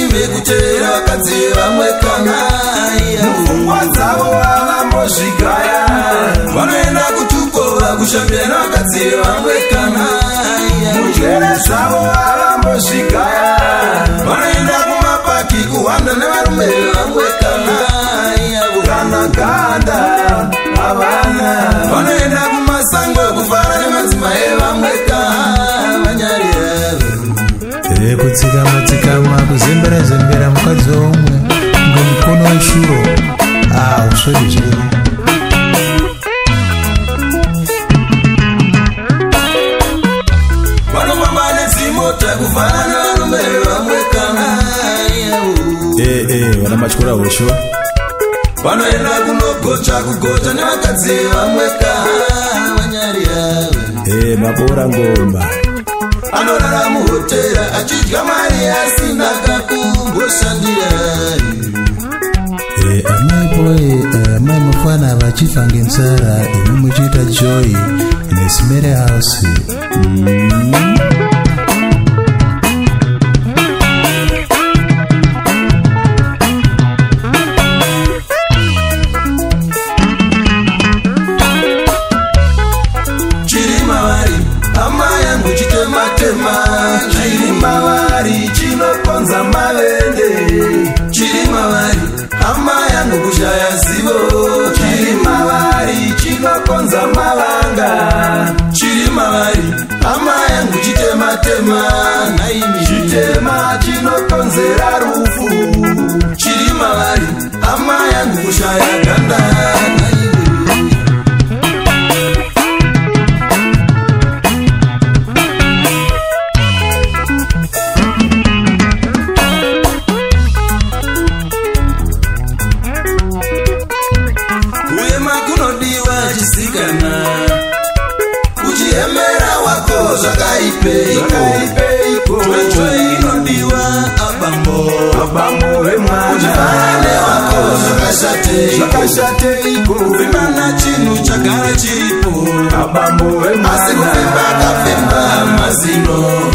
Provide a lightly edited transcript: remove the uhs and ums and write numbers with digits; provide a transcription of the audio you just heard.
Varume kutevera vakadzi vamwe kana Mupfungwa dzavo havambozvigaya. Vanoenda kutukova kushambira nevakadzi vamwe kana Munjere zvavo havambozvigaya. Vanoenda kumapaki kuhwanda nevarume vamwe kana Kana ganda havana. Vanoenda kumasango kufara nemadzimai vamwe kana vanyarira. Kutsikama tsikama, kuzembera zembera mukadzi womwe ngomukono weshuro. Ah, usvodi zviri. Vanofamba nedzimota kufara nevarume vamwe kana Vana matyora hosho. Vanoenda kunogocha kugocha nevakadzi vamwe kana vanyarira. Mabora ngoma. Anorara muhotera achidya mari asina kakumboshandira. Amai boy, amai mufana vachifa ngenzara, imi muchiita joy nesimere house. Chiri mavari hama yangu chitematema. Chiri mavari chinokonza mavende. Chiri mavari hama yangu kushaya zivo. Chiri mavari chinokonza mavanga. Chiri mavari hama yangu chitematema naimi. Chitema chinokonzera rufu. Chiri mavari hama yangu kushaya ganda naimi. Kuyema kunodiwa chisikana, kuchihemera wako zvakaipeiko. Zvakaipeiko. Chwechwe inodiwa abambo. Abambo vemwana. Uchifara newako zvakashateiko. Zvakashateiko. Kuvhimbana chinhu chagara chiripo. Abambo Asi vemwana. kuvhimba kavhimba mazino.